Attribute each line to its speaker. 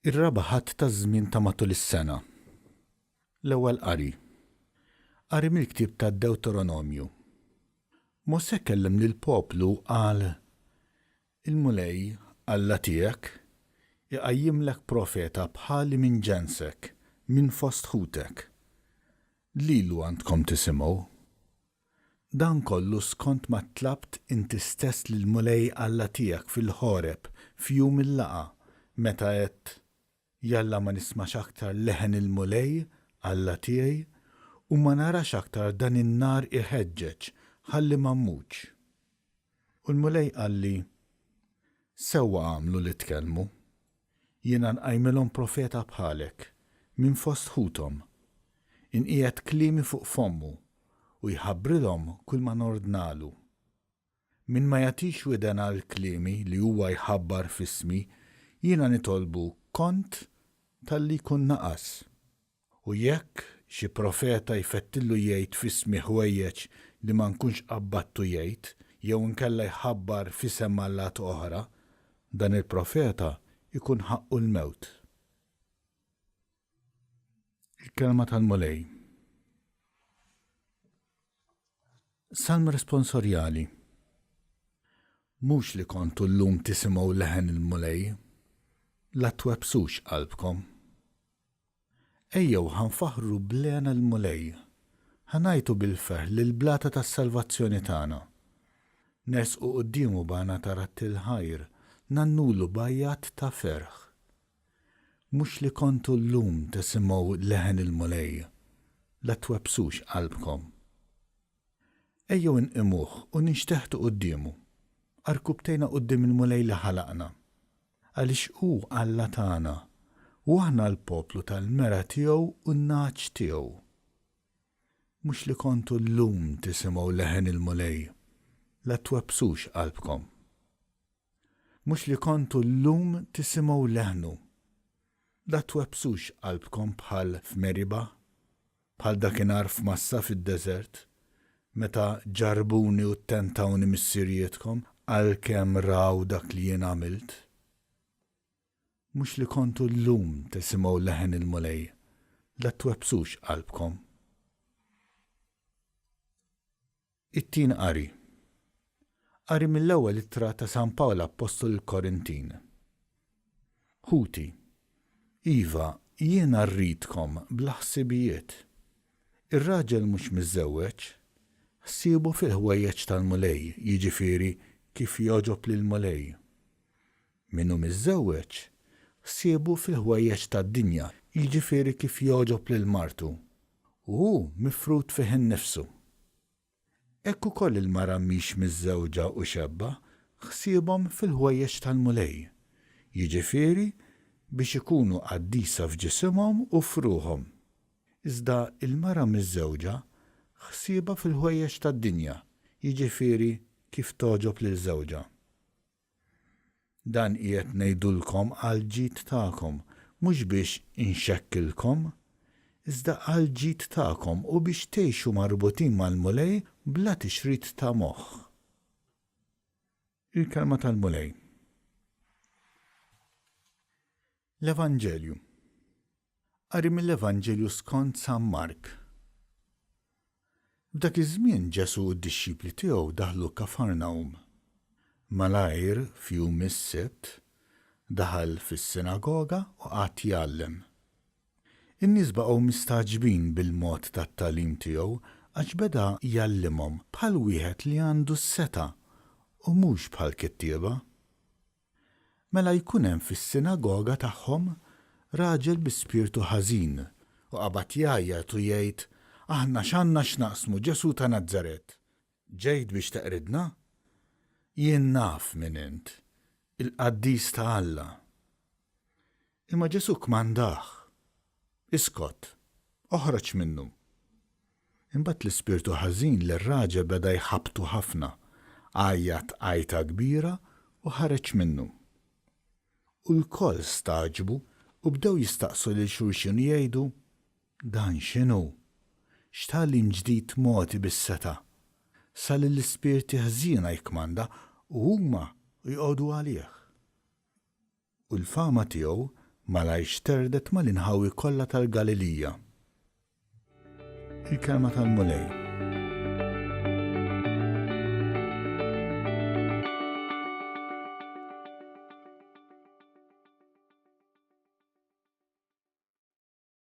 Speaker 1: Ir-raba' Ħadd taż-żmien ta' matul is-sena. L-Ewwel Qari. Qari mill-ktieb tad-Dewteronomju. Mosè kellem lill-poplu u qal, Il-Mulej, Alla tiegħek, iqajjimlek profeta bħali minn ġensek, minn fost ħutek. Lilu għandkom tisimgħu. Dan kollu skont ma tlabt inti stess lill-Mulej Alla tiegħek fil-Ħoreb f'jum il-laqgħa, meta għedt, Jalla ma nismax aktar leħen il-Mulej, Alla tiegħi, u ma narax aktar dan in-nar iħeġġeġ, ħalli ma mmutx. U l-Mulej qalli, Sewwa għamlu li tkellmu. Jiena nqajmilhom profeta bħalek, minn fost ħuthom. Inqiegħed kliemi fuq fommu, u jħabbrilhom kulma nordnalu. Min ma jagħtix widen għal kliemi li huwa jħabbar f'ismi, jiena nitolbu kont talli jkun naqas. U jekk xi profeta jfettillu jgħid f'ismi ħwejjeġ li ma nkunx qabbadtu jgħid, jew inkella jħabbar f'isem allat oħra, dan il-profeta jkun ħaqqu l-mewt. Il-Kelma tal-Mulej. Salm responsorjali. Mhux li kontu llum tisimgħu leħen il-Mulej, la twebbsux qalbkom. Ejjew ħa nfaħħru bl-hena l-Mulej, ħa ngħajtu bil-ferħ lill-blata tas-salvazzjoni tagħna. Nersqu quddiemu b'għana ta' radd il-ħajr, ngħannulu b'għajjat ta' ferħ. Mhux li kontu llum tesimgħu leħen il-Mulej, la twebbsux qalbkom. Ejjew inqimuh u ninxteħtu quddiemu, għarkupptejna quddiem il-Mulej li ħalaqna. Għaliex hu Alla tagħna, u aħna l-poplu tal-mergħa tiegħu u n-nagħaġ tiegħu. Mhux li kontu llum tisimgħu leħen il-Mulej, la twebbsux qalbkom. Mhux li kontu llum tisimgħu leħnu, la twebbsux qalbkom bħal f'Meriba, Bħal dakinhar f'Massa fid-deżert, meta ġarrbuni u ttentawni missirijietkom, għalkemm raw dak li jien għamilt. Mhux li kontu llum tesimgħu leħen il-Mulej, la twebbsux qalbkom. It-Tieni Qari. Qari mill-Ewwel Ittra ta' San Pawl Appostlu lill-Korintin. Ħuti, iva, jiena rridkom bla ħsibijiet. Ir-raġel mhux miżżewweġ, ħsiebu fil-ħwejjeġ tal-Mulej, jiġifieri kif jogħġob lill-Mulej. Min hu miżżewweġ, ħsiebu fil-ħwejjeġ tad-dinja, jiġifieri kif jogħġob lil martu, u hu mifrud fih innifsu. Hekk ukoll il-mara mhix miżżewġa u xebba, ħsiebhom fil-ħwejjeġ tal-Mulej, jiġifieri biex ikunu qaddisa f'ġisimhom u f'ruħhom. Iżda l-mara miżżewġa ħsiebha fil-ħwejjeġ tad-dinja, jiġifieri kif togħġob lil żewġha. Dan qiegħed ngħidulkom għall-ġid tagħkom, mhux biex inxekkilkom, iżda għall-ġid tagħkom u biex tgħixu marbutin mal-Mulej bla tixrid ta' moħħ. Il-Kelma tal-Mulej. L-Evanġelju. Qari mill-Evanġelju skont San Mark. F'dak iż-żmien Ġesù u d-dixxipli tiegħu daħlu Kafarnahum. Malajr f'jum is-Sibt daħal fis-sinagoga u qagħad jgħallem. In-nies baqgħu mistagħġbin bil-mod tat-tagħlim tiegħu għax beda jgħallimhom bħal wieħed li għandu s-setgħa u mhux bħall-kittieba. Mela jkun hemm fis-sinagoga tagħhom raġel bi spirtu ħażin, u qabad jgħajjat u jgħid, Aħna x'għandna x'naqsmu, Ġesù ta' Nazaret? Ġejt biex teqridna? Jien naf min int, il-Qaddis ta' Alla. Imma Ġesù kkmandah, Iskot, oħroġ minnu. Imbagħad l-ispirtu ħażin lir-raġel beda jħabbtu ħafna, għajjat għajta kbira u ħareġ minnu. U lkoll stagħġbu u bdew jistaqsu lil xulxin u jgħidu, Dan x'inhu? X'tagħlim ġdid mogħti bis-setgħa! Sa lill-ispirti ħżiena jikkmanda u huma jqogħdu għalih. U l-fama tiegħu Malajr xterdet mal-inħawi kollha tal-Galilija. Il-Kelma tal-Mulej.